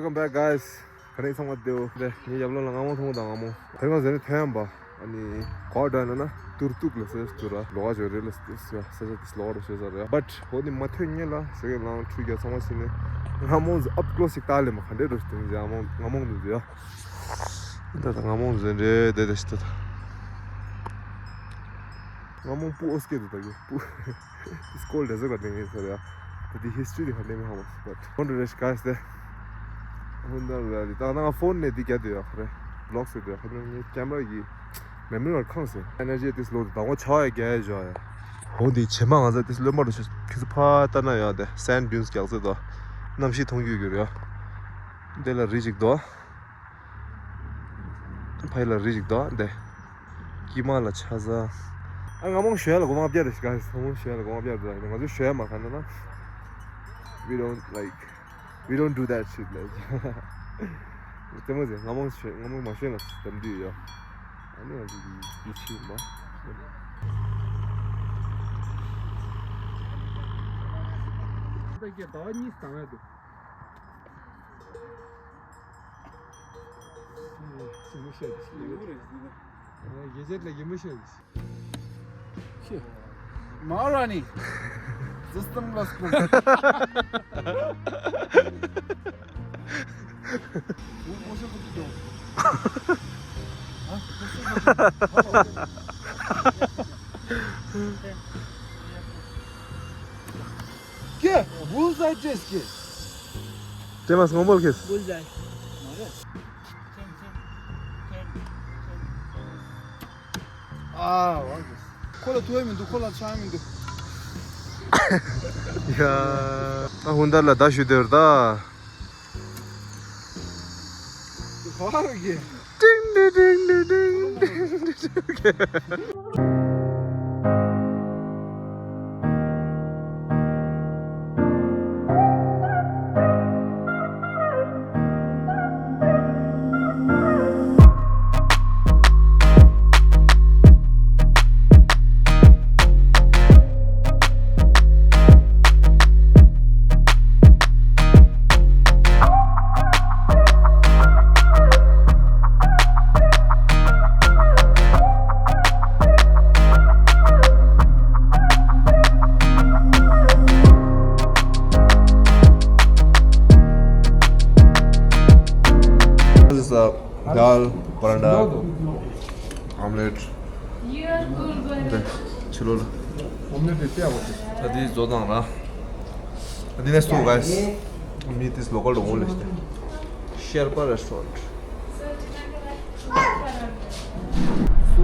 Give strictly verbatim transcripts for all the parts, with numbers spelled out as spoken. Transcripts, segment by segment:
Welcome back, guys. ག་རེ་ཚང་མ་བདེ་པོ། ངའི་རྒྱབ་ལོགས་ལ་རྔ་མོང་མཐོང་དང་། རྔ་མོང་དེ་རིང་ཟེར་ནས་ཐོན་ཡམ་པ། ཨ་ནི་གོ་བ་འདྲ་ན་ན་ཏུར་ཏུག་ལ་ཟེར་ཏུ་ར་ལོག་ཅོ་རེ་ལ་ཟེར་ས་ཆ་དེ་ལོག་རོ་ཤེས་ས་རེད། བཊ་འོ་ནི་མ་ཐོན་ཉེ་ལ་ཟེར་གི་ལང་ཁྲུས་རྒྱག་ཚང་མ་ཕྱིན་ནས་རྔ་མོང་ཨབ་ཀློ་སི་ཞིག་ལྟ་ལེ་མ་ག་འདྲེ་རུ་སྟེང་རྔ་མོང་རྔ་མོང་དུ་ཟེར་ཡ། ད་ད་རྔ་མོང་ཟེར་རེད་དེ་དེ་ཤི་ད་ད། རྔ་མོང་སྤུ་ཨོ་སྐད་དུ་ད་གི་སྤུ། It's called as a garden in Korea. But the history the Khandemi Hamas. But don't rush, guys. The Honda Valley. ད་ང་ཕོན་ནས་འདི་རྒྱག་དུས་ཡག་རེད། བི་ལོག་བཟོས་དུས་ཡག་རེད། ངའི་ཀེམ་ར་ཡི་མེ་མོ་རི་ཁང་སེ། ཨེ་ནར་ཇི་ཏིས་ལོ་དང་པོ་ཆ་ཡ་རྒྱག་ཡ་ཞོ་ཡ། འོ་འདི་བྱེ་མ་ང་ཚ་ཏིས་ལོ་མ་རུ་ཤི་ཁི་སི་ཕ་ཏ་ན་ཡ་དེ་སེན་ཌུན་སི་རྒྱག་ཚེ་དོ། གནམ་གཤིས་མཐོང་རྒྱུ་རྒྱུ་རེད་ཡ། དེ་ལ་རི་ཅིག་དོ། ཕ་ཡི་ལ་རི་ཅིག་དོ་དེ། ཀྱི་མ་ལ་ཆ་ས། ཨ་རྔ་མོང་ཞོལ་ལ་སྒོ་མ་བརྒྱབ་རེ་ཞིག་ག་རྔ་མོང་ཞོལ་ལ་སྒོ་མ་བརྒྱབ་རེ་ང་ཚོ་ཞོལ་མ་ག་ན་ན། We don't like, we don't do that shit like. དེ་མོ་ཟེར། རྔ་མོང་ཞོལ་རྔ་མོང་མ་ཞོལ་ལ་དམ་དུས་ཡོད། ཨ་ནི་ང་ཚོ་གི་ཡུལ་ཕྱི་མ། ད་གི་ཟླ་བ་གཉིས་བཏང་ཡ་འདུག་ཅི་མི་ཤེས་ཀྱི་ཡོད་རེད། ཡེ་ཇེ་ལ་ཡེ་མི་ཤེས་ཀྱི་ཤེས། མ་ར་ནི། སིསྟམ་ལ་སྐུ། ཀྱེ། བུལ་ཟའི་ཅེས་ཀྱེ། ཏེ་མ་སྔོན་པོ་ལ་ཁེས། བུལ་ཟའི། ཨ་ཝ། ཁོ་ལ་ཐུ་ཡ་མི་འདུག་ཁོ་ལ་ཆ་ཡ་མི་འདུག་ཡ། ད་ཧུན་དར་ལ་ད་ཞུ་དེར་ད། ཧ་གི། ཏིང་ཏིང་ཏིང་ཏིང་ཏིང་ཏིང་། This is a dal, paratha, omelette. ཕྱི་ལོགས་ལ། ད་འདི་བཟོ་སྟངས་ར། ད་འདི་ནས་སུ་ག་ཡིས། མི་དེས་ལོ་ཀལ་དུ་འོང་ལེ་ཤི། ཤེར་པ་རེ་སི་ཊོ་རན་ཊི།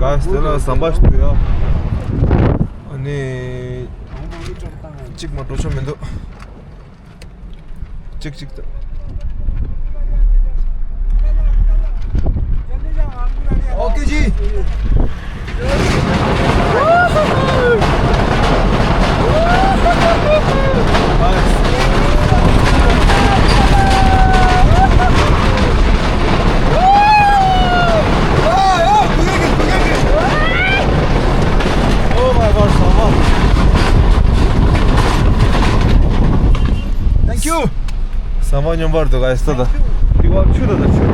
ག་ཡིས་དེ་ལ་ཟམ་པ་ཞིག་འདུག་ཡ། ཨ་ནི། གཅིག་མ་འགྲོ་ཆོག་མི་འདུག་གཅིག་གཅིག་ཏུ། ཨོ་ཀེ་ཇི། Oh my God, so much. Thank you. ཟམ་པ་སྙོམས་པར་འདུག་ག་ཡིས་ད། འདི་བ་ཆུ་ད་ད་ཆུ།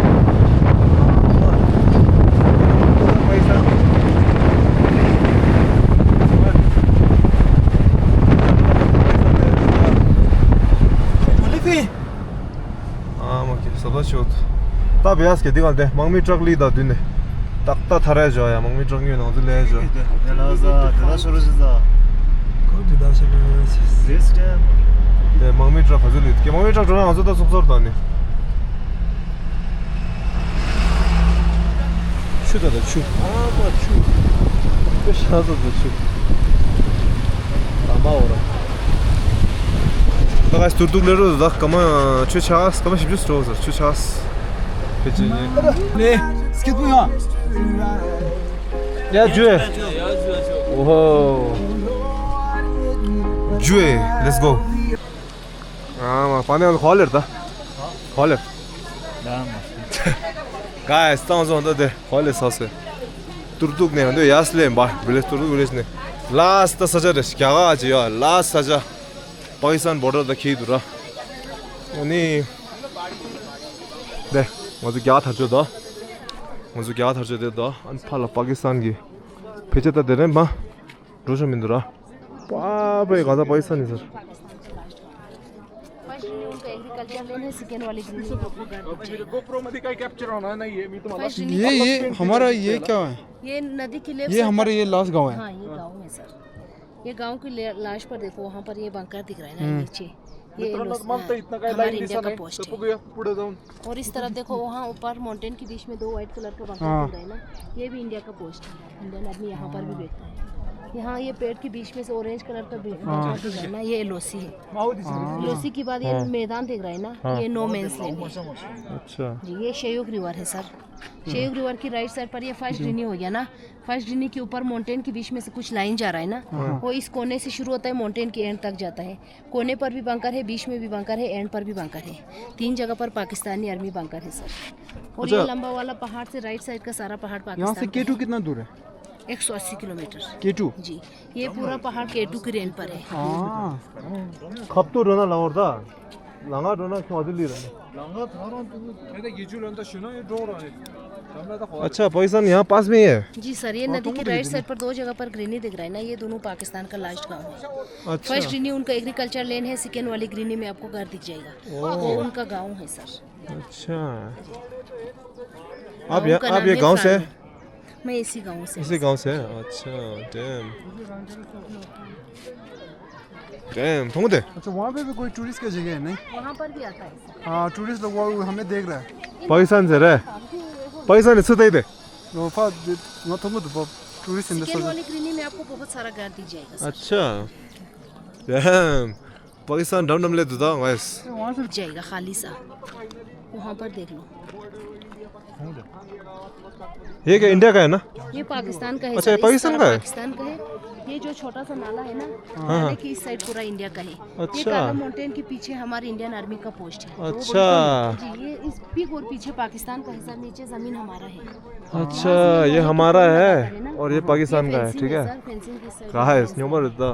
ཨ་མ་ཀེ་ས་ད་ཆུ། ད་བེ་ཡས་ཀེ་འདི་ག་དེ་དམག་མི་ཊག་ལི་ད་དུས་ནས། ཏག་ཏག་ཐར་ཡ་ཇོ་ཡ་དམག་མི་ཊག་ཉོས་ནང་དུ་ལས་ཇོ། དེ་ལ་ཟ་དེ་ད་ཤོར་ཞིག་ཟ། ཁོ་དེ་ད་ཤོར་ཞིག་ཟ། དེ་དམག་མི་ཊག་ག་ཚོད་ལུས་ཀྱི་དམག་མི་ཊག་འགྲོ་ན་ང་ཚོ་ད་སོག་ཚོར་དང་ནི། ཆུ་ད་ད་ཆུ། ཨ་མ་ཆུ། ཆུ་ཤ་ད་ད་ཆུ། ཨ་མ་འོ་ར། ད་ག་སྟུར་དུག་ལེ་རོ་ད་སྐར་མ་ཆུ་ཆག་སྐར་མ་བཞི་བཅུ་སྤྲོ་ཟེར་ཆུ་ཆག་ཕེ་ཆེ་ནི། ལེ། སྐྱིད་པོ་ཡོང་། ཡ་ཇུ། ཨོ་ཧོ། ཇུ། Let's go. ཨ་མ་པ་ནེ་ཧོ་ལེར་ད། ཧོ་ལེར། ད་མ། ག་ཡིས་ཏང་ཟོང་ད་དེ་ཧོ་ལེ་ས་སེ། ཏུར་དུག་ནས་འདི་ཡས་ལེ་འབའ་བི་ལེ་ཏུར་དུག་བི་ལེ་ནས། ལ་སི་ད་ས་ཆ་རེ་རྒྱ་ག་ཅི་ཡོད་ལ་སི་ས་ཆ། པ་ཀི་སི་ཐན་བོར་ཌར་ད་ཁེལ་དུ་ར། ཨ་ནི། དེ། ང་ཚོ་རྒྱ་གར་ཐར་ཆོག་དོ། ང་ཚོ་རྒྱ་གར་ཐར་ཆོག་དེ་དོ། ཨ་ནི་ཕར་ལ་པ་ཀི་སི་ཐན་གྱི་ཕལ་ཆེར་ད་དེ་རིང་མ་འགྲོ་ཤོག་མི་འདུག་ར། པ་པའི་ག་ས་པ་ཀི་སི་ཐན་ནི་ཟེར། first renew उनका एग्रीकल्चर लेन है, सेकेंड वाली ग्रीन में आपको घर दिख जाएगा। ये, ये हमारा ये क्या है? ये नदी के लेफ्ट ये साइड हमारा का ये लास्ट गांव है। हाँ, ये गांव है सर। ये गांव के ले-, लास्ट पर देखो, वहाँ पर ये बंकर दिख रहा है ना, हम्म। नीचे। ये एलओसी, हाँ, हमारे इंडिया का पोस्ट है। और इस तरफ देखो, वहाँ ऊपर माउंटेन के बीच में दो व्हाइट कलर का बंकर हाँ। दिख रहा है ना, ये भी इंडिया का पोस्ट है। इंडियन आर्मी यहाँ पर भी बैठता है। यहाँ ये पेड़ के बीच में से ऑरेंज कलर का भी हाँ। बंकर दिख रहा है ना, ये एलओसी है। हाँ। एलओसी के बाद ये हाँ। मैदान दिख रहा है ना, हाँ। ये नो मैंस लैंड है। अच्छा। जी, ये शेयुक रिवर है सर। शेयुक रिवर की राइट साइड पर ये फर्स्ट रिन्यू हो गया ना, फर्स्ट रिन्यू के ऊपर माउंटेन के बीच में से कुछ लाइन जा रहा है ना, हाँ। वो इस कोने से शुरू होता है, माउंटेन के एंड तक जाता है। कोने पर भी बंकर है, बीच में भी बंकर है, एंड पर भी बंकर है। तीन जगह पर पाकिस्तानी आर्मी बंकर है सर। और अच्छा। ये लंबा वाला पहाड़ से राइट साइड का सारा पहाड़ यहाँ से पाकिस्तान का केटू है। कितना दूर है? एक सौ अस्सी किलोमीटर। केटू? जी, ये पूरा पहाड़ केटू की रेंज पर है। हाँ। खप तो रहना लाहौर था। लंगा रहना क्यों अदिल्ली रहना? लंगा था ना तू। ये तो ये जो रहता सुना ये डोर है। अच्छा, पाकिस्तान यहाँ पास में ही है? जी सर, ये नदी की राइट साइड पर दो जगह पर ग्रीनी दिख रहा है ना, ये दोनों पाकिस्तान का लास्ट गांव है। अच्छा। फर्स्ट ग्रीनी उनका एग्रीकल्चर लैंड है, सेकेंड वाली ग्रीनी में आपको घर दिख जाएगा, ओह। वो उनका गांव है सर। अच्छा। आप गांव यहाँ, का आप नाम ये है गांव से? फालू। मैं इसी गांव से इसी हूँ। गांव से हैं? अच्छा, डैम। डैम, थोंगदे। अच्छा, वहाँ पे भी कोई टूरिस्ट का जगह है, नहीं? वहाँ पर भी आता है सर। हाँ, टूरिस्ट लोग वो हमें देख रहा है। पाकिस्तान से रहे? पाकिस्तान से थे। नो, फा, वहाँ थोंगदे, टूरिस्ट इन द सेकेंड वाली ग्रीनी में आपको बहुत सारा घर दिख जाएगा सर। अच्छा। डैम। पाकिस्तान डम डम ले दुदा, गाइस। वहाँ से जाएगा खाली सा। वहाँ पर देख लो। ये क्या इंडिया का है ना? ये पाकिस्तान का है अच्छा, सर, ये इस पाकिस्तान तरफ का है? पाकिस्तान का है। ये जो छोटा सा नाला है ना, हाँ, हाँ। नाले की इस साइड पूरा इंडिया का है। ये अच्छा। काला माउंटेन के पीछे हमारे इंडियन आर्मी का पोस्ट है। अच्छा। जी, ये इस पीक और पीछे पाकिस्तान का है सर, नीचे जमीन हमारा है। अच्छा, ये हमारा है और ये पाकिस्तान का है, ठीक है। गाइस, न्यूमर दुदा।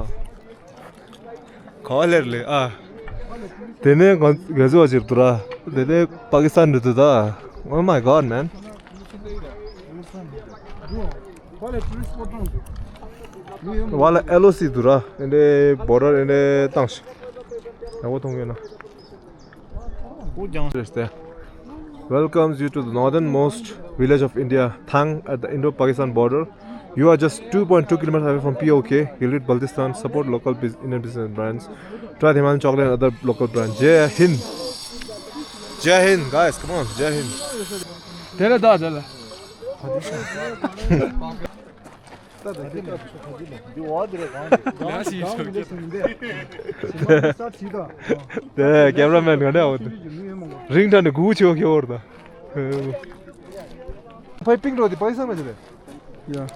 ག་བ་ལེར་ལེ་ཨ། དེ་ནས་ང་ཚོ་བ་ཅིར་དུ་ར། དེ་ནས་པ་ཀི་སི་ཐན་རེད་འདུག་ད། Oh my God, man. བ་ལ་ཨེལ་ཨོ་སི་འདུག་ར། ཨེ་འདྲའི་བོ་ཌར་ཨེ་འདྲའི་བཏང་ཞིག་ཡག་པོ་མཐོང་གི་ཡོད་ན། Welcomes you to the northernmost village of India, Thang, at the Indo-Pakistan border. You are just two point two kilometers away from P O K, Gilgit Baltistan. Support local bus- Indian business brands. Try the Himalayan chocolate and other local brands. Jai Hind. Jai Hind, guys, come on, Jai Hind. དེ་ལ་ད་དེ་ལ། དེ་ཀེམ་ར་མེན་ག་འདྲ་འོ། རིང་དྲགས་ནས་གུག་ཆེ་བ་ཁྱེར་བོར་ད། ཕའི་པིང་འགྲོ་དེ་པའི་སང་མེད་དེ། ཡ།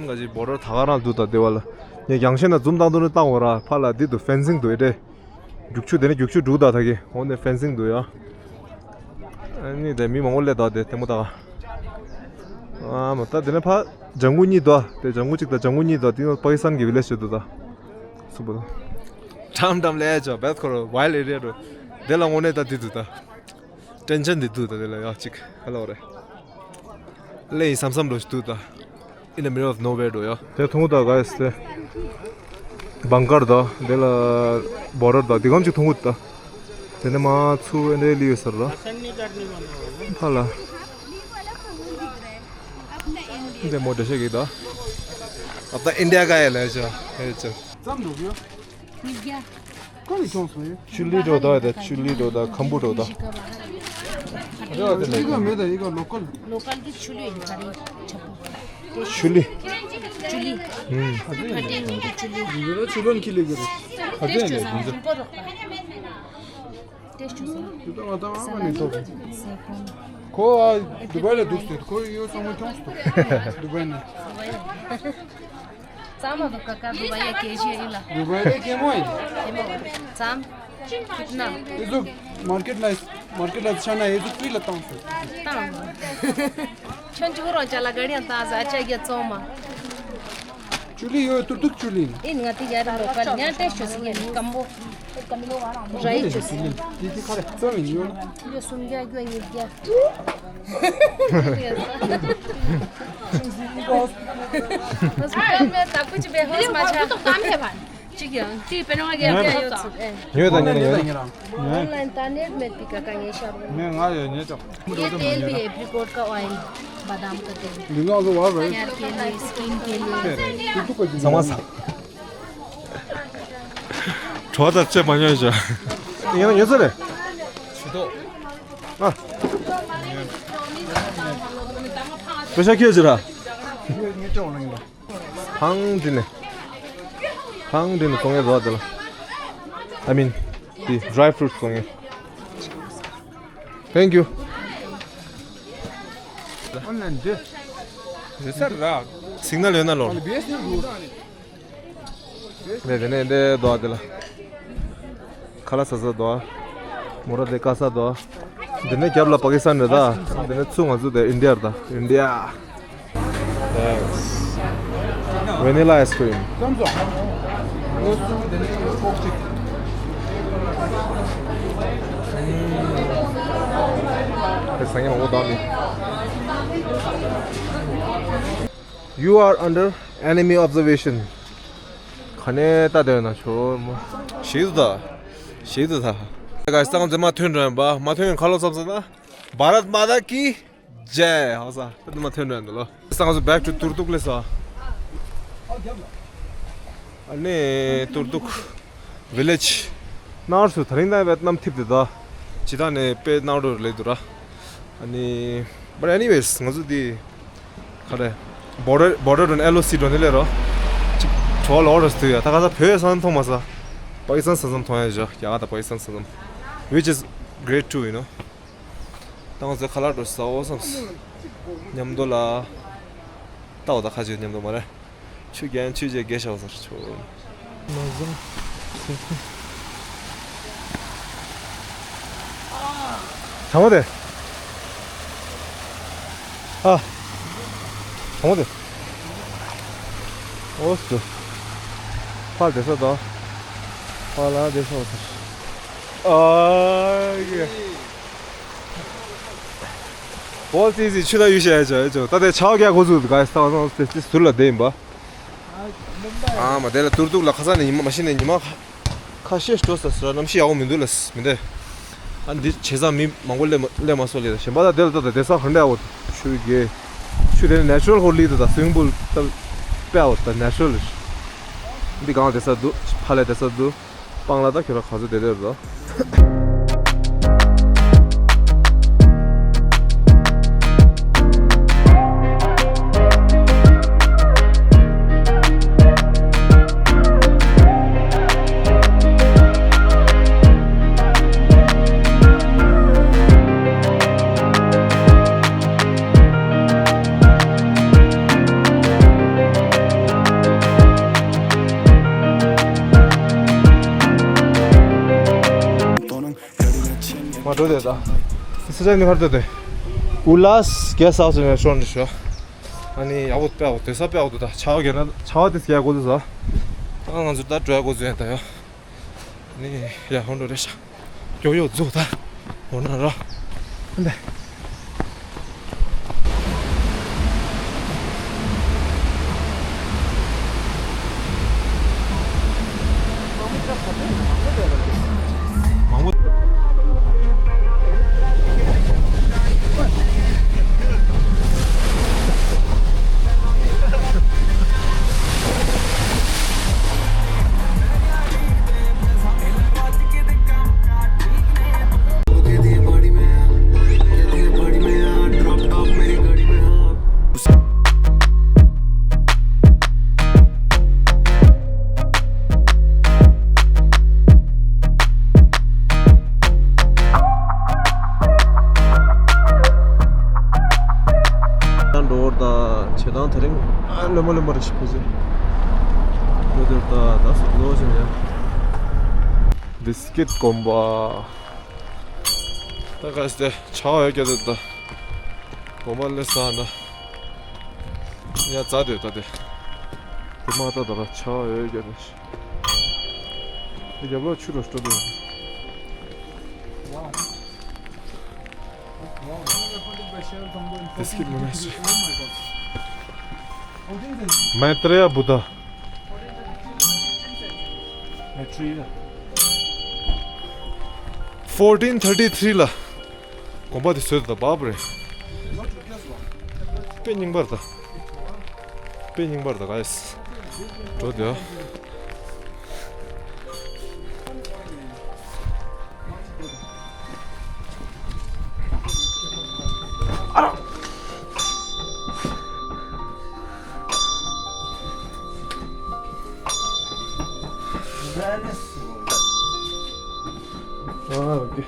ང་ཅི་བོ་ཌར་ད་ག་རང་འདུག་ད་དེ་བ་ལ། ངས་རྒྱང་ཤེལ་ན་ཛུམ་བཏང་འདུག་ནི་བཏང་འོ་ར་ཕ་ལ་འདི་འདུག་ཕེན་སིང་འདུག་ཨེ་འདྲེ། རྒྱུག་ཆུ་དེ་ནས་རྒྱུག་ཆུ་འདུག་ད་ད་གི་འོ་ནས་ཕེན་སིང་འདུག་ཡ། ཨ་ནི་དེ་མི་མང་པོ་སླེབས་ད་དེ་དེ་མོ་ད། ཨ་མ་ད་དེ་ནས་ཕ་ལྗང་གུ་གཉིས་འདུག་ཨ། དེ་ལྗང་གུ་གཅིག་དང་ལྗང་གུ་གཉིས་འདུག་ཨ། དེ་ནི་པ་ཀི་སི་ཐན་གྱི་བི་ལེ་ཇི་ཞིག་འདུག་ད། སུ་པོ་ད། ཀྲམ་ཀྲམ་ལས་ཅོ་བེད་ཁོ་རོ་ཝའིལ་ཨེ་རི་ཡ་རོ། དེ་ལ་དངོས་གནས་ད་དེ་འདུག་ད། ཊེན་ཤན་དེ་འདུག་ད་དེ་ལ་ཡ་གཅིག་ཧ་ལོ་རེ། ལེ་ཡིན་བསམ་བསམ་འགྲོ་ཞིག་འདུག་ད། In the middle of nowhere འགྲོ་ཡ། དེ་མཐོང་གི་ད་ག་ཡ་སི་དེ། བང་ཀར་ད་དེ་ལ་བོ་ཌར་ད་དེ་གམ་གཅིག་མཐོང་གི་ད། དེ་ནས་མ་ཚུར་ཨེ་འདྲའི་ལི་ཡོད་ས་ར། ཧ་ལ། འདི་མོ་འདྲ་ཞིག་གི་ད། अब तो इंडिया का है ले जो। है जो। ཙམ་འགྲོ་གི་ཡོད། མི་རྒྱ། གང་ནས་བྱུང་སོང་ཡོད། ཆུ་ལི་འགྲོ་ད་ད་ཆུ་ལི་འགྲོ་ད་ཁམ་བུ་འགྲོ་ད། ཨི་ག་མེད་ད་ཨི་ག་ལོ་ཀལ། ལོ་ཀལ་གི་ཆུ་ལི་ཡིན་ད་རེད་ཆ་པོ། ཆུ་ལི། ཆུ་ལི། ཧུམ། ཕ་ཏེ་ཡིན་ད་ཆུ་ལི། ཡིན་ད་ཆུ་ལོན་ཁི་ལི་གི་རེད། ཕ་ཏེ་ཡིན་ད་ཡིན་ད། ཏེ་ཆུ་སོང་། ཁོ་ཨ་དུ་བའི་ལ་འདུག་སྟེ་ཁོ་ཡོད་ཚང་མ་ཁྱོངས་སུ་འདུག་དུ་བའི་ནས། ཙམ་མ་འདུག་ཀ་ཀ་འདུག་བ་ཡ་ཀེ་ཇི་ཡིན་ལ། དུ་བའི་ལ་ཀེ་མོ་ཡིན། ཀེ་མོ་ཙམ། ཁྱིད་ན། ཨེ་ཟུག་མར་ཀེད་ལ་མར་ཀེད་ལ་ཆ་ན་ཨེ་ཟུག་ཕི་ལ་བཏང་སོང་། བཏང་། ཁྱོད་ཅིག་རོགས་ཅ་ལ་ག་རེ་ཡང་བཏང་ཟ་ཅ་རྒྱ་ཙོང་མ། ཅུ་ལི་ཡོད་ཏུར་ཏུག་ཅུ་ལི་ཡིན། ཨེ་ང་དེ་ཡ་ར་ལོ་ཀལ་ང་ཏེ་ཆུ་སི་ཡ་རི་ཀམ་པོ། ར་ཡི་ཅུས། ཀི་ལོ་སུམ་བརྒྱ་བརྒྱད་ཅུ་ཉིས་བརྒྱ། ཨོན་ལན་ད་ཀུ་ཅི་བེ་ཧོས་མ་ཆ། གཅིག་ཡང་གཅིག་པེ་ནོ་ག་ཡ་ཡོད་ཚུགས་ཨེ། ཉོས་དང་ཉོས་དང་ཉོས། ཨོན་ལན་ད་ནེར་མེད་པའི་ཀ་ཀ་ངེ་ཤར་བོ། ངས་ང་ཡོད་ཉོས་ཅོག ये तेल भी है एप्रिकॉट का ऑयल, बादाम का तेल। बिना तो वाह भाई। हेयर के लिए, स्किन के लिए। ཚང་མ་ཚང་། བྲོ་བ་ལྟར་བཅད་མ་ཉོས་ཅོག་ཡིན་ན་ཉོས་ཚོད་རེད། ཨ། བེ་ཤ་ཁྱོད་ཅི་ར། ཧང་འདི་ནས། ཧང་འདི་ནས་བཙོང་ཡས་འདུག་དེ་ལ། I mean, the dry fruits བཙོང་ཡས། Thank you. ཨོན་ལན་འདི། རེད་ས་ར། སིག་ནལ་ཡོད་ན་ལོར། ལས་དེ་ནས་འདི་འདུག་དེ་ལ། ཁ་ལག་ཟ་ས་འདུག་མོ་ར་དེ་ཀ་ས་འདུག་འདི་ནས་རྒྱབ་ལ་པ་ཀི་སི་ཐན་རེད་ད། འདི་ནས་ཚུར་ང་ཚོ་དེ་ཨིན་ཌི་ཡ་རེད་ད། ཨིན་ཌི་ཡ། Yes. Vanilla ice cream. ཟ་ངེ་མང་པོ་བཏང་ནི། You are under enemy observation. ག་ནས་ལྟ་བསྡད་ན་ཆོག་མོ། ཞིག་ཏུ་ད། ཞིག་ཏུ་ད། ད་ག་སང་ཙེ་མ་ཐོན་འགྲོ་ཡིན་པ། མ་ཐོན་ཡིན་ཁ་ལོ་བསམ་ས་ན། བྷ་རད་མ་ཏ་ཀི་ཇེ། ཧོ་ས། ད་མ་ཐོན་འགྲོ་ཡིན་ལོ། སང་ཙེ་back to ཏུར་ཏུག་ལེ་ས། ཨ་ནི་ཏུར་ཏུག village. ནར་སུ་ད་རིང་ན་ཝེ་ཏི་ནམ་ཐིབ་དེ་ད། ཇི་ད་ནས་པེ་ནར་རོ་ལེ་དུ་ར། ཨ་ནི། But anyways ང་ཚོ་དེ། ག་རེ། border border དུ་ཨེལ་ཨོ་སི་འགྲོ་ནི་ལས་རོ། ཅིག་གྲོགས་ལོག་རོ་སྟུ་ཡ། ད་ག་ས་བོད་ས་མཐོང་མ་ས། པ་ཀི་སི་ཐན་ས་མཚམས་མཐོང་ཡ་བཞག་རྒྱ་གར་དང་པ་ཀི་སི་ཐན་ས་མཚམས། Which is great too, you know. ད་ང་ཚོ་ཁ་ལག་འགྲོ་ཟ་འོ་བསམ། མཉམ་དུ་ལ། ལྟ་འོ་ད་ཁ་ཅིག་མཉམ་དུ་མ་རེད། ཆུ་རྒྱན་ཆུ་རྗེ་རྒྱལ་ཤ་བ་ཟེར་ཆུ། མ་བཟང་། གྲང་མོ་དེ། ཨ། གྲང་མོ་དེ། ཨོ་སུ། ཕར་དེ་ས་དང་། ཕར་ལ་དེ་ས་བ་ཟེར། ཨ་ཡེ། ཝོལ་ཏི་ཟི་ཆུ་ད་ཡུལ་ཤ་ཡ་ཅོ་ཡ་ཅོ། ད་དེ་ཆའོ་རྒྱག་གོ་ཚུལ་ག་ས་ས་དེ་ཟུར་ལ་བསྡད་ཡིན་པ། ཨ་མ་དེ་ལ་ཏུར་ཏུག་ལ་ཁ་སང་ནས་ཉི་མ་མ་ཤི་ནས་ཉི་མ་ཁ་ཁ་ཤས་འགྲོ་ས་ས་གནམ་གཤིས་ཡག་པོ་མི་འདུག་ལ་མི་འདུག་ཨ་འདི་བྱས་ཙང་མི་མང་པོ་སླེབས་མ་སླེབས་མ་སོང་ལེ། གཞན་པ་ད་དེ་ལ་ད་ད་དེ་ས་ག་འདྲ་ཡག་པོ་ཆུ་རྒྱས་ཆུ་དེ་ནི་ནེ་ཅུ་རལ་ཧོར་ལི་ད་ད་སུ་ཝིམ་པུལ་ད་དཔེ་ཡག་པོ་ད་ནེ་ཅུ་རལ་ལི། འདི་གང་དེ་ས་འདུག་ཕ་ལེ་དེ་ས་འདུག་སྤང་ལ་ད་ཁྱོད་རང་ག་ཚོད་བསྡད་བསྡད་རོ། མ་འགྲོ་དེ་ད། སི་ཅན་ནི་ཁར་ཏོ་དེ། ཨུ་ལཱས་གེ་སི་ཧའུ་སི་ནས་ཤོར་འདི་ཤོ། ཨ་ནི་ཡག་པོ་དཔེ་འོ་དེ་ས་དཔེ་འོ་དུ་ད་ཆ་བ་གེ་ན་ཆ་བ་དེ་སྐྱེ་གོ་དུ་ས། ད་ང་ཚོ་ད་འགྲོ་ཡ་གོ་ཚུལ་ཡ་ད་ཡོ། ནི་ཡ་ཧོན་འགྲོ་རེ་ཤ། ཡོ་ཡོ་རྫོགས་ད། འོ་ན་ར། འདི། མང་པོ། འགྲོ་བར་དང་བྱེད་སྟངས་དེ་རིང་ཨ་ལོན་མ་ལོན་པ་རེ་ཞིག་ཕུལ་ཟེར། འགྲོ་དེར་ད་ད་སུ་ལོ་ཞིག་ཡ། བིས་ཀིད་གོམ་པ། ད་ག་སྟེ་ཆའོ་ཡོད་ཀྱི་འདུག་ད། གོམ་པ་ལས་ས་ན། ཡ་ཛ་དེ་ད་དེ། དེ་མ་ད་ད་ར་ཆའོ་ཡོད་ཀྱི་འདུག་རྒྱབ་ལོགས་ཆུ་རུ་སྤྲོ་འདུག་དེ་སྐྱིད་མོ་ནས་སུ། མེ་ཏྲེ་ཡ་བུདྡྷ། Fourteen thirty three ལ་དགོན་པ་དེ་བཟོས་ད་བབ་རེད། དཔེ་རྙིང་པར་ད། དཔེ་རྙིང་པར་ད་ག་ཡེས། འགྲོ་དེ། ཨ་ཨོ་ཁེ།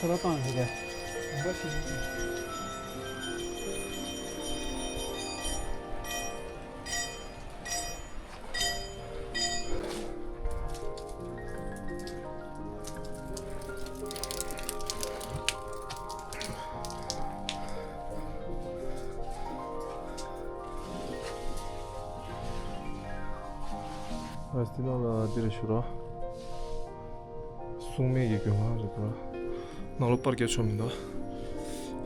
ཁོ་རང་བཏང་ཡོད་རེད། ཨ་སྟི་ནང་ལ་འདིར་ཞུ་རོགས། སྲུང་མའི་གི་རྒྱུ་མ་རེད་དོ། ནང་ལོགས་པར་རྒྱག་ཆོག་མི་འདུག་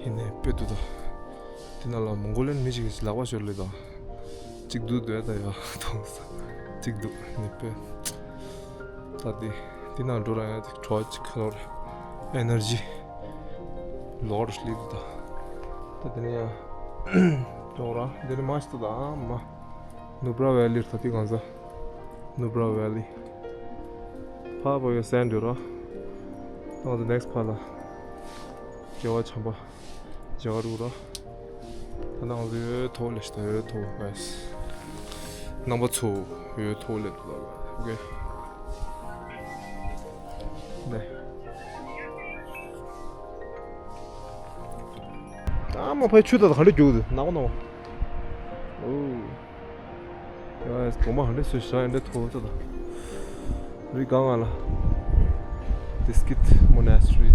ཡིན་ནའི་དཔེ་འདུག་དོ། དེ་ནང་ལ་མོང་གོ་ལན་མི་ཞིག་གིས་ལག་པ་ཤོར་ལེ་དང་། གཅིག་འདུག་འདོད་ད་ཡ་མཐོང་ས། གཅིག་འདུག་ནི་དཔེ། ད་དེ་དེ་ནང་འགྲོ་ར་ཡ་ཅིག་བྲོ་བ་ཅིག་ཁ་ལོར་ཨེ་ནར་ཇི་ལོར་ལི་དུ་ད། ད་དེ་ནས་ཡ་འགྲོ་ར་དེ་ནས་མ་ཤི་ད་ད་མ། ནུབ་ར་ཝེ་ལི་ར་ད་དེ་གང་ཟ། ནུབ་ར་ཝེ་ལི། ཕ་བོ་ཡོ་སན་འདྲ་ར། ང་ཚོ་ནེག་སི་ཕ་ལ། རྒྱལ་བ་བྱམས་པ། རྒྱལ་བ་རུ་ར། ད་ནང་ཚོ་ཡོད་ཐོག་ལས་ཤི་ད་ཡོད་ཐོག་ག་ཡེས། རྣམ་པ་ཚོ་ཡོད་ཐོག་ལས་འདུག་ལ་ཨོ་ཁེ། ནས། ཨ་མ་ཕའི་ཆུ་ད་ད་ག་འདྲ་རྒྱུག་འདུག་ནག་པོ་ནག་པོ། ཨོ། ཡ་གོང་མ་ཧ་འདྲ་སུ་ཤ་ཡ་འདྲ་ཐོག་ཐོག་རི་གང་ང་ལ། Diskit Monastery།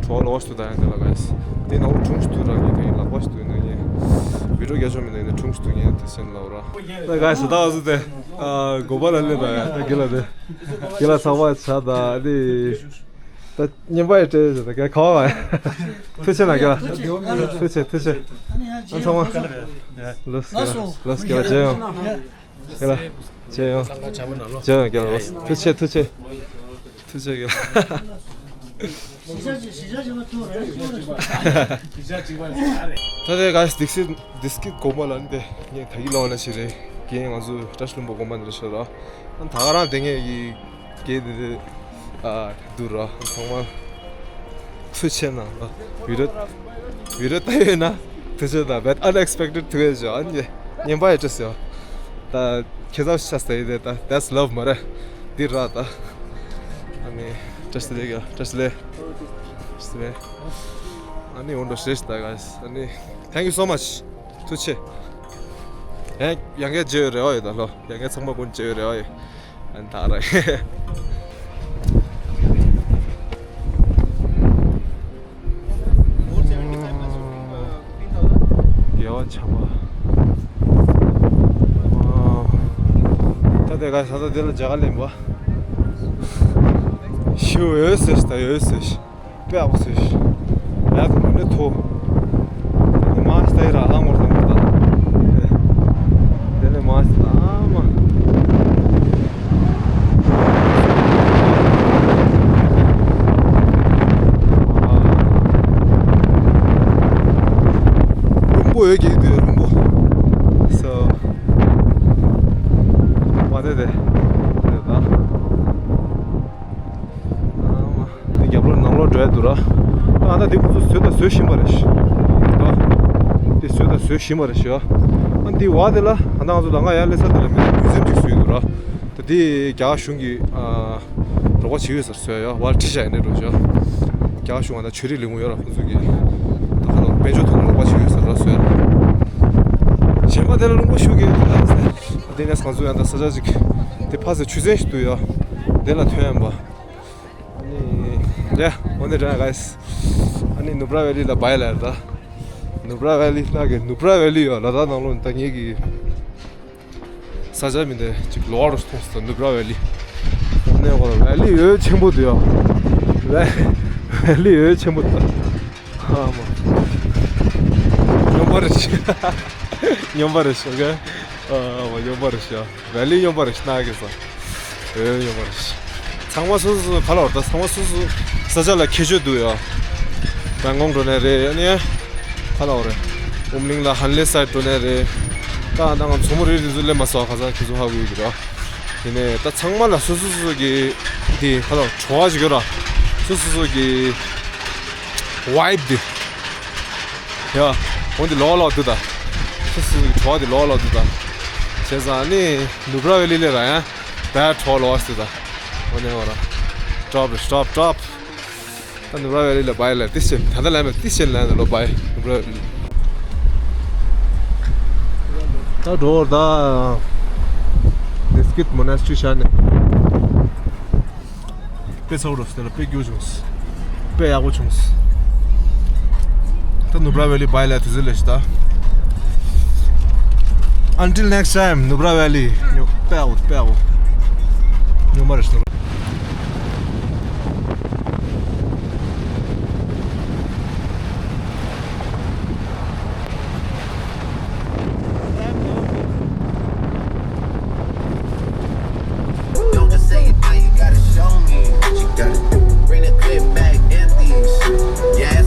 གྲོ་ལོག་སུ་ད་ཡང་དེ་ལ་ག་ཡེས། དེ་ནང་དྲུང་ཞིག་ཏུ་ར་ཡིན་དེ་ལག་པ་ཞིག་ཏུ་ཡིན་ན་ཡིན། བི་ཌིའོ་རྒྱ་ཆོ་མི་འདུག་ཡིན་དེ་དྲུང་ཞིག་ཏུ་ཡིན་དེ་སེམས་ལ་འོ་ར། ད་ག་ཡེས་ད་འོ་སུ་དེ། གོ་པ་ལ་ལེ་ད་ཡ་ད་གི་ལ་དེ། གི་ལ་ཚང་མ་ཆ་ད་དེ། ད་ཉན་པ་ཡི་སྤྲད་ཟེར་ད་ག་ག་བ། ཐུགས་རྗེ་ཆེ་ན་ག་ཐུགས་རྗེ་ཆེ་ཐུགས་རྗེ་ཆེ། ཨ་ཚང་མ། ལོས་ག་ལོས་ག་ཇེ་ཡོང་། ག་ལ་ཇེ་ཡོང་། ཇེ་ཡོང་ག་ལ་ཐུགས་རྗེ་ཆེ་ཐུགས་རྗེ་ཆེ། ཐུགས་རྗེ་ག་ལ། ད་དེ་ག་སི་དིག་སི་དིག་སི་གོང་མ་ལ་ནི་དེ་ངས་ད་གི་ལོག་ན་ཞིག་རེད། རྒན་ང་ཚོ་བཀྲ་ཤིས་ལྷུན་པོ་དགོན་པ་འདིར་ཤོད་ར། ཨ་ད་ག་རང་དེ་ངས་ཡི། གེ་དེ་དེ། ཨ་དུ་ར་ཚང་མ། ཐུགས་རྗེ་ཆེ་གནང་། བི་ཌིའོ་བི་ཌིའོ་ལྟ་ཡོད་ན། ཐུགས་རྗེ་ཆེ་གནང་། བེད་ཨན་ཨེག་སི་པེག་ཊེཌ་ཐུགས་རྗེ་ཆེ་ཨ་ནི། ཉན་པ་ཡི་སྤྲད་སོ། ད་ཁྱེད་ཚོ་ཤ་སྟེ་ཡི་དེ་ད་that's love མ་རེད། འདི་ར་ད། ཨ་ནི་བཀྲ་ཤིས་བདེ་ལེགས། བཀྲ་ཤིས་བདེ་ལེགས། བཀྲ་ཤིས་བདེ་ལེགས། ཨ་ནི་འོ་འདྲ་ཞེས་ད་ག་ཨ་ནི། Thank you so much. ཐུགས་རྗེ་ཆེ། ཡང་ཡང་བསྐྱར་མཇལ་ཡོད་རེ་བ་ཡོད་ད་ལོ། ཡང་བསྐྱར་ཚང་མ་ཀུན་མཇལ་ཡོད་རེ་བ་ཡོད། ཨན་ད་ར། རྒྱལ་བ་བྱམས་པ། ད་དེ་ག་ས་ད་དེ་ལ་ཇ་ག་ལེན་པ། ཞུ་ཡོད་ཟེར་ད་ཡོད་ཟེར། དཔེ་ཡག་པོ་བཟོས་ཤག་ཡག་ཏུ་མ་ནི་ཐོ། དེ་མ་ཤི་ད་ཡི་ར་ཨ་ངོར་དང་པོ་དང་། དེ་ནས་མ་ཤི་ད་ཨ་མ། རུམ་པོ་ཡོད་ཀྱི་འདུག་རུམ་པོ། སོ། མ་དེ་དེ། དེ་ད། ཨ་མ། དེ་རྒྱབ་ལོགས་ནང་ལོགས་འགྲོ་ཡ་འདུག་ར། ཨ་ད་དེ་ཁོ་ཚོ་བཟོས་དང་བཟོ་བཞིན་པ་རེད་ཤག་ད། དེ་བཟོས་དང་བཟོ་བཞིན་པ་རེད་ཤག་དེ་བ་དེ་ལ་ང་ཚོ་ལམ་ཁ་ཡར་སླེབས་ས་དེ་ལ་མི་མུ་ཛེམ་ཅིག་བཟོས་འདུག་ར། ད་དེ་རྒྱ་གར་གཞུང་གི་ཨ་རོགས་པ་བྱེད་ཡོད་ས་རེད་ཟེར་ཡ། བར་ཁྲིད་བཞག་ཡིན་ནའི་འགྲོ་བྱ། རྒྱ་གར་གཞུང་ང་ད་ཆོས་རིག་ལས་ཁུངས་ཡོད་ར། ཁོང་ཚོ་གི་ད་ག་ལ་དཔལ་འབྱོར་ཐོག་རོགས་པ་བྱེད་ཡོད་ས་ར་ཟེར་ཡ། གཞན་པ་དེ་ལ་རླུང་པ་ཤུགས་ཀྱིས་དེ་ལ་དེ་ནས་ང་ཚོ་ཡང་ད་ས་ཆ་ཅིག་དེ་ཕ་ས་ཆུ་ཚན་ཞིག་འདུག་ཡ། དེ་ལ་ཐོན་ཡ་པ། ཨ་ནི་ཡ་འོ་ནི་ར་ག་ཨ་ནི་ནུབ་ར་ཝེ་ལི་ལ་བའི་ལ་ད། ནུབ་ར་ཝེ་ལི་ལ་གི་ནུབ་ར་ཝེ་ལི་ཡོད་ལ་ད་ནང་ལོགས་ད་ངེད་ཀྱི་ས་ཆ་མི་འདི་ཅིག་ལོག་རུ་མཐོང་སོང་། ནུབ་ར་ཝེ་ལི་ནས་གོ་ཝེ་ལི་ཡོད་ཆེན་པོ་འདུག་ཡ། ཝེ་ཝེ་ལི་ཡོད་ཆེན་པོ་འདུག་ཨ་མ་སྙོམས་པ་རེད་ཤག་སྙོམས་པ་རེད་ཤག་ཨ་མ་སྙོམས་པ་རེད་ཤག་ཝེ་ལི་སྙོམས་པ་རེད་ཤག་ན་གི་ས་ཨེ་སྙོམས་པ་རེད་ཤག་ཚང་མ་སོ་སོ་སོ་ག་ལ་བར་ད་ཚང་མ་སོ་སོ་ས་ཆ་ལ་ཁྱད་ཆོས་འདུག་ཡ། རང་ཀོང་འགྲོ་ནས་རེད། ཨ་ནི་ག་ལ་བར་རེད། ཨུམ་གླིང་ལ་ཧན་ལེ་སའི་འགྲོ་ནས་རེད། ད་ད་ང་མཚོ་མོ་རེད་རེད་ཚོ་སླེབས་མ་སོང་། ཁ་སང་ཁྱེད་ཚོ་ཧ་གོ་ཡོད་ཀྱི་ར། ཡིན་ནའི་ད་ཚང་མ་ལ་སོ་སོ་སོ་སོ་གི་དེ་ག་ལ་བར་བྲོ་བ་ཞིག་ཡོད་ར། སོ་སོ་སོ་གི་ཝའིབ་དེ། ཡ། འོ་འདི་ལོག་ལོག་འདུག་ད། སུ་སུ་གི་གྲོགས་འདི་ལོག་ལོག་འདུག་ད། བྱས་ཙང་ནི་ནུབ་ར་ཝེ་ལི་ལས་ར་ཡང་བས་གྲོགས་ལོག་སུ་ད། འོ་ནས་འོ་ར། ཌོབ་རེ་ཌོབ་ཌོབ། ད་ནུབ་ར་ཝེ་ལི་ལ་བའི་ལ་ཏི་ཤེན་ད་ལྟ་ལ་མེད་ཏི་ཤེན་ལ་ནི་ལོ་བའི་ནུབ་ར་ཝེ་ལི། ད་འགྲོ་བར་ད། ནེ་སི་ཀིད་མོ་ནེ་སི་ཊི་རི་ཤར་ནས། དཔེ་ཚ་བོ་རེད། དེ་ལ་དཔེ་སྐྱིད་པོ་བྱུང་སོང་། དཔེ་ཡག་པོ་བྱུང་སོང་། ད་ནུབ་ར་ཝེ་ལི་བའི་ལ་དུས་ཚོད་ལས་ཤི་ད། Until next time ནུབ་ར་ཝེ་ལི། དཔེ་ཡག་པོ་དཔེ་ཡག་པོ། ཉོན་པ་རེད་ཤི། Don't just say it now, you gotta show me. You gotta bring the clip back empty. Yes.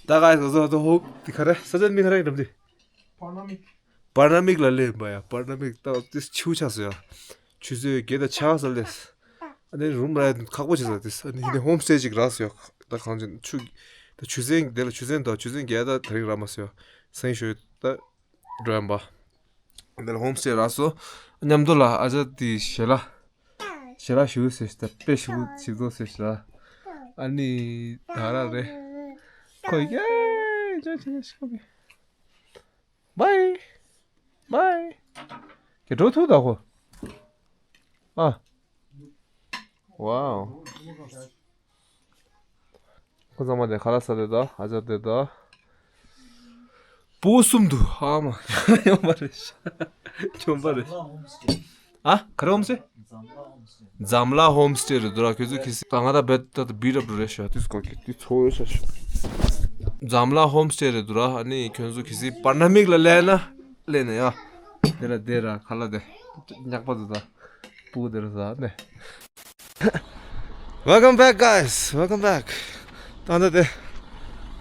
ད་ག་ཟོ་ཟོ་ཧོབ་དེ་ག་རེ་ས་ཆ་མི་ག་རེ་འགྲམ་དེ། པར་ན་མིག་ལ་སླེབས་པ་ཡ། པར་ན་མིག་ད་དེ་ཆུ་ཆགས་སོ་ཡ། ཆུ་ཚོད་བརྒྱད་དང་ཕྱེད་ཀ་ཙམ་སླེབས། ཨ་ནི་རུམ་རག་ཁག་པོ་བྱེད་ས་དེ། ཨ་ནི་ཧི་ནི་ཧོམ་སྟེ་ཅིག་རག་སོ་ཡ། ད་གང་ཅི་ཆུ་ད་ཆུ་ཚན་དེ་ལ་ཆུ་ཚན་དང་ཆུ་ཚན་བརྒྱད་ད་དེ་རིང་རག་མ་སོ་ཡ། སེང་ཞོ་ད་འགྲོ་ཡམ་པ། དེ་ལ་ཧོམ་སྟེ་རག་སོ། མཉམ་དུ་ལ་ཨ་ཅག་དེ་ཞལ་ལ་ཞལ་ལ་ཞུ་ཟེར་ད་དཔེ་ཞུ་ཞིག་དགོས་ཟེར་ཞལ་ལ། ཨ་ནི་ད་ར་རེད། ཁོ་ཡ་ཅག་ཅག་ཞིག་གོ་མི། Bye. Bye. ཁྱེད་འགྲོ་ཐུབ་ད་ཁོ། ཨ། Wow. ཁོ་ཚང་མ་དེ་ཁ་ལག་ཟ་དེ་ད་ཨ་ཅག་དེ་ད། བུ་གསུམ་འདུག་ཨ་མ། ཡོང་པ་རེད་ཤག་ཡོང་པ་རེད། ཨ། ག་རེ་ཧོམ་སྟེ། འཛམ་ལྷ་ཧོམ་སྟེ་རེད་འདུག་ར། ཁྱོད་ཚོ་གི་སི་ད་ང་ད་བེད་ད་ད་བིད་ཨབ་རེད་ཤག་དུས་སྐོར་གི་དུས་ཚོ་ཡོད་ཤག་འཛམ་ལྷ་ཧོམ་སྟེ་རེད་འདུག་ར། ཨ་ནི་ཁྱོད་ཚོ་གི་སི་པར་ན་མིག་ལ་སླེབས་ན་སླེབས་ནས་ཡ། དེ་ལ་དེ་ར་ཁ་ལག་དེ་ཉག་པ་འདུག་ད་སྤུ་གུ་དེ་ར་ཟ་ནས། Welcome back, guys. Welcome back. ད་ལྟ་དེ་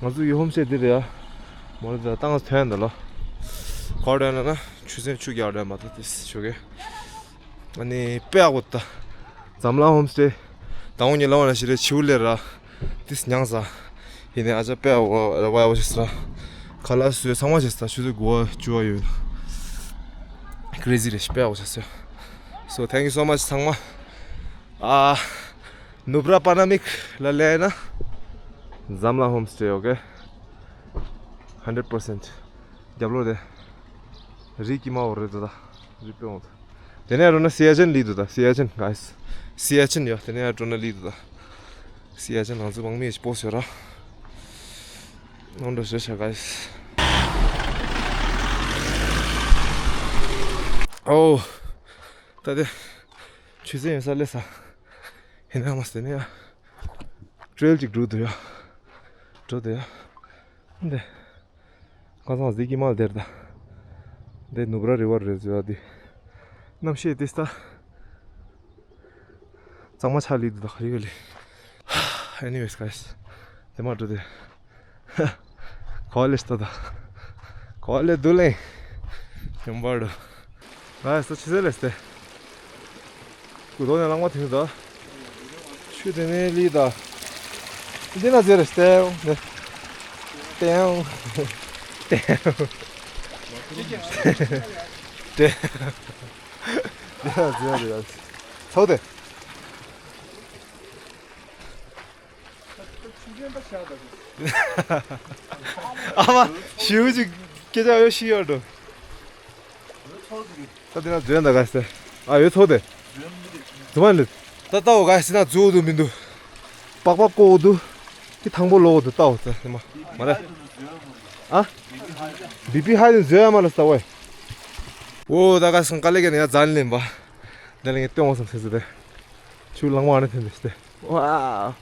ང་ཚོ་ཡི་ཧོམ་སྟེ་འདི་རེད་ཡ། མོ་ལ་ད་ཏང་ཐོན་འདི་ལོ། ག་རེ་ན་ན་ཆུ་ཚན་ཆུ་རྒྱག་རེད་མ་ད་དེ་ཆུ་གེ་ཨ་ནི་དཔེ་ཡག་པོ་ད། འཛམ་གླིང་ཧོམ་སྟེ། ད་འོང་ཉི་ལ་བ་ན་ཞི་རེ་ཆིའུ་ལེ་ར། དེ་སྙང་ས། ཡིན་ནའི་ཨ་ཅག་དཔེ་ཡག་པོ་ཞིག་ས། ཁ་ལག་བཟོས་ཚང་མ་བྱས་ས་ཆུ་ཚོད་དགུ་པ་བཅུ་པ་ཡོད། Crazy རེད་དཔེ་ཡག་པོ་བྱས་ས། So thank you so much ཚང་མ། ཨ། ནུབ་ར་པར་ན་མིག་ལ་སླེབས་ན། འཛམ་གླིང་ཧོམ་སྟེ། Okay. Hundred percent. རྒྱབ་ལོགས་དེ། རི་དཀྱིལ་མ་འོ་རེད་འདུག་ད། རི་དཔེ་འོང་འདུག་དེ་ནས་འགྲོ་ན་སི་ཡ་ཆན་ལི་འདུག་ད། སི་ཡ་ཆན་guys. སི་ཡ་ཆན་ཡོད། དེ་ནས་འགྲོ་ན་ལི་འདུག་ད། སི་ཡ་ཆན་ང་ཚོ་མང་མི་ཡོད་པོ་ཟེར་ར། འོང་འགྲོ་ཞེས་བྱ་guys. ཨོ། ད་དེ། ཆུ་ཚན་ཡོད་ས་སླེབས་ས། ཧེ་ན་མ་སྟེ་ནས་ཡ། ཊེལ་ཅིག་འགྲོ་འདུག་ཡ། འགྲོ་འདུག་ཡ། འདི། ཁ་སང་གཟིག་གི་མ་དེར་ད། འདི་ནུབ་ར་རི་བར་རེད་ཟེར་བ་འདི། གནམ་གཤིས་དེ་ས། གཙང་མ་ཆགས་ལི་འདུག་ད་ག་རི་ག་ལི། Anyways, guys. དེ་མ་འགྲོ་དེ། གོ་ལེ་སྟོ་ད། གོ་ལེ་དུ་ལེ། ཡོང་བར་འགྲོ། ང་ས་ཆི་ཟེར་ལེ་སྟེ། ཀུ་དོ་ནས་ལང་མ་ཐིང་ད། ཆུ་དེ་ནས་ལི་ད། འདི་ན་ཟེར་སྟེ། ནས། ཏེང་། ཏེང་། ཏེང་། འདི་ན་ཟེར་རེད། ཚོགས་དེ། ཨ་མ། ཞིའུ་ཅིག་སྐད་ཆ་ཡོད་ཤི་ཡོད་འགྲོ། ད་དེ་ན་འཛོལ་ཡོད་ད་ག་ཟེ། ཨ་ཡོད་ཚོགས་དེ། རྫུན་མ་ལེ། ད་ལྟ་འོ་ག་ཟེ་ན་རྫུ་འོ་དུ་མི་འདུག་པག་པག་ཀོ་འོ་དུ། དེ་ཐང་པོ་ལོ་འོ་དུ་ལྟ་འོ་ཙེ་མ། མ་རེད། ཨ། བི་པི་ཧའི་དུ་འཛོལ་ཡ་མ་ལ་ས་ཝེ། འོ་ད་ག་སང་དཀའ་ལས་ཀྱི་ནས་ཡ་རྫ་ལེན་པ། དེ་ལ་ངས་སྟོན་འོང་སམ་ཟེར་ཟེར་ཏེ། ཆུ་ལང་མ་ཨ་ནི་ཐོན་ཏེ་སྟེ། ཝའོ།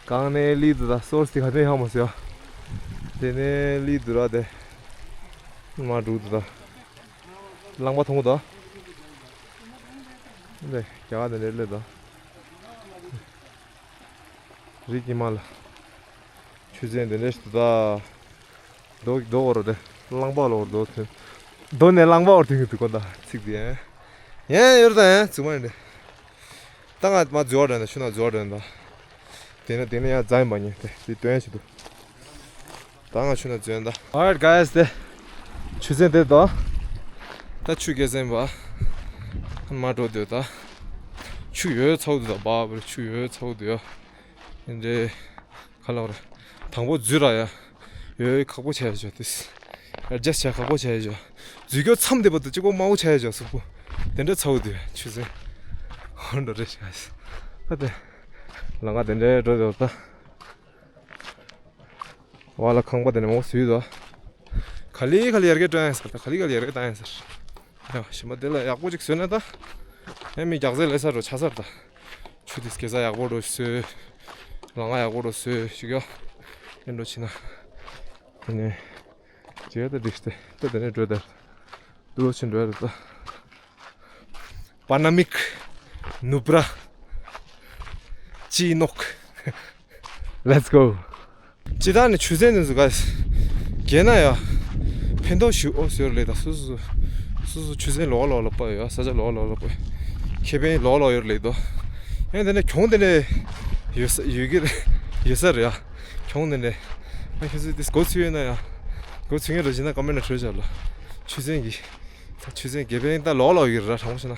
གང་ནས་ལི་དུ་ད་སོར་སི་ག་ནས་ཧ་མ་སོ་ཡ། དེ་ནས་ལི་དུ་ར་དེ། མ་འགྲུག་དུ་ད། ལང་པ་མཐོང་གི་ད། འདི་རྒྱ་གར་དེ་འདྲ་ལེ་ད། རི་གི་མ་ལ། ཆུ་ཚན་དེ་འདྲ་ཞིག་ད། རྡོ་རྡོ་བོར་རེད། རླངས་པ་ལོར་རྡོ་ཐོན། རྡོ་ནས་རླངས་པ་བོར་ཐོན་གྱི་འདུག་གོ་ད་ཚིག་དེ་ཡན། ཡན་ཡོར་ད་ཡན་ཚུགས་མ་ཡིན་ཏེ། ད་ང་མ་འཛུལ་བ་དྲན་ད་ཆུ་ནང་འཛུལ་བ་དྲན་ད། དེ་ནས་དེ་ནས་ཡང་རྫ་ཡིན་པ་ཉེ་དེ་དེ་དོན་ཞིག་འདུག་ད་ང་ཆུ་ནང་འཛུལ་ཡོང་ད། Alright, guys, དེ། ཆུ་ཚན་དེ་དོ། ད་ཆུ་རྒྱལ་ཚན་པ། མ་འགྲོ་འདོད་ད། ཆུ་ཡོད་ཚ་བོ་འདུག་ད་བ་བར་ཆུ་ཡོད་ཚ་བོ་འདུག་ཡ། འདི། ག་ལ་བར། དང་པོ་འཛུལ་ར་ཡ། ཡོད་ཁག་པོ་བྱས་བྱ་དེ། ཨེ་ཇེ་སི་བྱས་ཁག་པོ་བྱས་བྱ། འཛུལ་སྐྱོད་མཚམས་དེ་བར་དུ་གཅིག་པོ་དམའ་བོ་བྱས་བྱ་གཟུགས་པོ། དེ་འདྲ་ཚ་བོ་འདུག་ཡ་ཆུ་ཚན། ཧོན་འགྲོ་རེ་བྱ། ད་དེ། ལང་ཀ་དེ་འདྲའི་འགྲོ་འདོད་ད། བ་ལ་ཁང་པ་དེ་ནས་མོ་བཟོས་དོ། ག་ལེ་ག་ལེ་ཡར་རྒྱས་སྤྲོད་ཡ་ཟེར་ད་ག་ལེ་ག་ལེ་ཡར་རྒྱས་བཏང་ཡ་ཟེར། ཡ་ཞིམ་པ་དེ་ལ་ཡག་པོ་ཅིག་བཟོས་ན་ད། ཡ་མི་རྒྱག་རྩེ་ལས་ས་རོ་ཆ་སར་ད། ཆུ་དེ་གེ་ས་ཡག་པོ་རོ་བཟོས། ལང་ང་ཡག་པོ་རོ་བཟོས་ཞིག་ཡོ། ཡིན་འགྲོ་ཕྱིན་ན། དེ་ནས། ཇེ་ད་འགྲིག་སྟེ་ད་དེ་ནས་འགྲོ་ད། དུ་ལོ་ཕྱིན་འགྲོ་ཡ་རེད་ད། པ་ན་མིག་ནུབ་ར། ཅི་ནོག Let's go. ཅི་ད་ནི་ཆུ་ཚན་དེ་ཚོ་ག་གས་ན་ཡ། ཕན་ཐོགས་ཞུ་ཨོ་ཟེར་ལེ་ད་སུ་སུ་སུ་སུ་ཆུ་ཚན་ལོག་ལོག་ལ་པ་ཡ་ས་ཆ་ལོག་ལོག་ལ་པ་ཁེ་ཕན་ལོག་ལོག་ཡོད་ལེ་དོ། ཡང་དེ་ནས་གྱོང་དེ་ནས་ཡོད་ས་ཡོད་ཀྱི་རེད་ཡོད་ས་རེད་ཡ། གྱོང་དེ་ནས་ཨ་ཁྱེད་ཚོས་དེ་སྒོ་ཚུད་ཡོད་ན་ཡ། སྒོ་ཚུད་ངེས་རེད་བྱས་ན་ཀ་མེན་ན་བྲོས་བྱ་ལ། ཆུ་ཚན་གྱི། ད་ཆུ་ཚན་དགེ་ཕན་ད་ལོག་ལོག་ཡོད་ར་དྲང་པོ་བྱས་ན།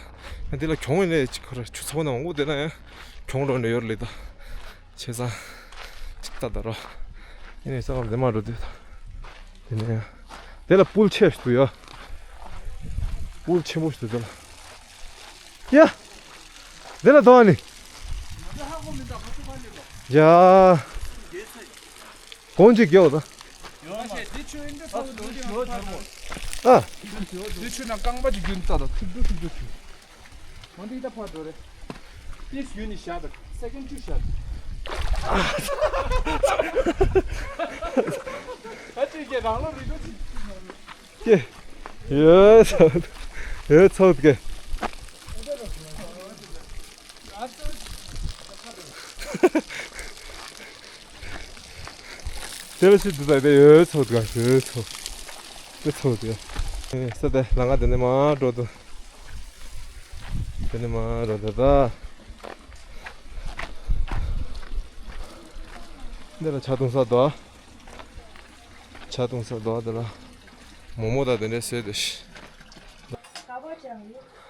ཡང་དེ་ལ་གྱོང་ཡིན་ལེ་ཅིག་ཁོ་ར་ཆུ་ཚ་པོ་ན་མང་པོ་དེ་ན་ཡང་གྱོང་འགྲོ་ནས་ཡོད་ལེ་ད། བྱས་ཙང་། ཅིག་ལྟ་ད་རོ། ཡིན་ནའི་ས་ཁམས་དེ་མ་འགྲོ་དུས། དེ་ནས་ཡང་། དེ་ལ་པུལ་ཆེ་ཞིག་འདུག་ཡ། པུལ་ཆེན་པོ་ཞིག་འདུག་དེ་ལ། ཡ། དེ་ལ་དོ་ཨ་ནི། ཡ། གོང་ཅིག་རྒྱོག་ད། ཨ། དེ་ཆུ་ནང་རྐང་པ་ཅིག་རྒྱུན་ལྟ་ད་ཐུབ་རྒྱུ་ཐུབ་རྒྱུ་ཆུ། མ་འདི་ད་ཕར་འགྲོ་རེད། ཏིས་ཡུན་ནི་ཤ་དང་སེ་ཀེན་ཊུ་ཤ་དང་། ཨ་ཅིག་གི་རང་ལོ་རི་ལོ་ཅིག་ཀྱེ། ཡོད་ཚོད། ཡོད་ཚོད་ཀྱེ། དེ་ལ་ཤི་དུ་ད་དེ་ཡོད་ཚོད་ག་ཡོད་ཚོད། དེ་ཚོད་ཀྱེ། ས་དེ་ལང་ཀ་དེ་ནས་མ་འགྲོ་དུ། དེ་ནས་མ་འགྲོ་དུ་ད། འདི་ལ་ཆ་བཏུང་ས་དོ། ཆ་བཏུང་ས་དོ་དེ་ལ། མོག་མོག་དང་དེ་འདྲས་བཟོས་ཏེ་ཤི།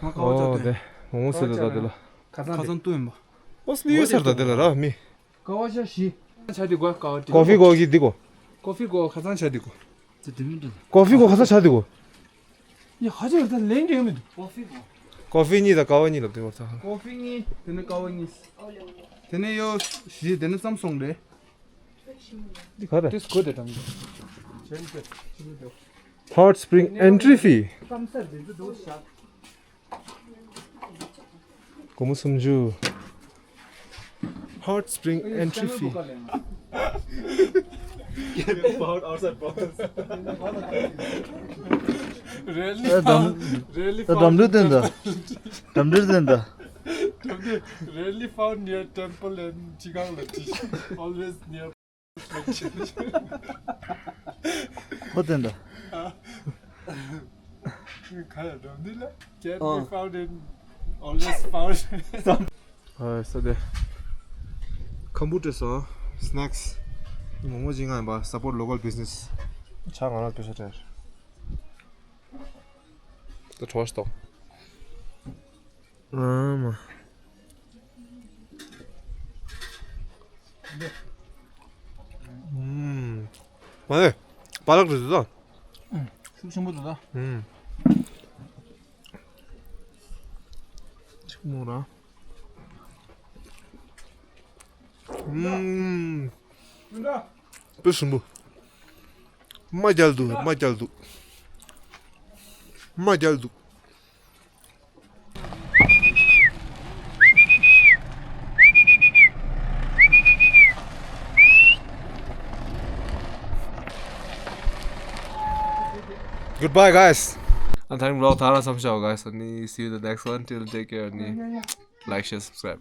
ང་ཀ་བ་ཅག་ཨོ་དེ་མོག་མོག་བཟོས་ཏེ་ད་དེ་ལ། ཁ་སང་ཁ་སང་བཏུང་ཡིན་པ། ཨོ་སི་ནི་ཡོད་སར་ད་དེ་ལ་ར་མི། ཀ་བ་ཅག་ཤི། ཆ་དེ་གོ་ཀ་བ་དེ། ཀོ་ཧྥི་གོ་གི་འདི་གོ། ཀོ་ཧྥི་གོ་ཁ་སང་ཆ་དེ་གོ། ཀོ་ཧྥི་གོ་ཁ་སང་ཆ་དེ་གོ། ཡ་ཧ་ཅང་ད་ལན་རྒྱག་མི་འདུག་ཀོ་ཧྥི་གོ། ཀོ་ཧྥི་གཉིས་དང་ཀ་བ་གཉིས་ལབ་དེ་བར་ཚ། ཀོ་ཧྥི་གཉིས་དེ་ནས་ཀ་བ་གཉིས། དེ་ནས་ཡོ་བཞི་དེ་ནས་ཙམ་སོང་རེད། འདི་ག་རེད། དེ་སྐོར་དེ་དང་། Hot spring entry fee. སྒོར་མོ་སུམ་ཅུ། Hot spring entry fee. Found outside borders. Rarely ཨ། འགྲམ། found, rarely ཨ། འགྲམ་འདུལ་བསྟན་ད། འགྲམ་འདུལ་བསྟན་ད། འགྲམ་འདུལ། Rarely found near temple and ཅི་གང་ལ་ཅི། Always near. ཁོ་བསྟན་ད། ག་ཡ་འགྲམ་འདུལ་ལ། Can be found in, always found. ཨ། ས་དེ། ཁམ་བུ་ཊ་སོ། སི་ནེག་སི། མོག་མོག་ཅིག་ང་ཡིན་པ། Support local business. ཆ་ང་རང་སྤེ་ས་སྤྲད། ད་བྲོ་བ་ཞིག་གཏོང་། ཨ་མ། ཨུམ། མ་ནེ། པ་ལག་རེད་ཟེར་ད། ཤུགས་ཆེན་པོ་འདུག་ད། ཨུམ། ཆི་མོ་ར། ཨུམ། དཔེ་ཞིམ་པོ། མ་རྒྱལ་འདུག་མ་རྒྱལ་འདུག་མ་རྒྱལ་འདུག Goodbye, guys. And thank you, vlog. Thara samsha, guys. And see you in the next one. Till take care. And like, share, subscribe.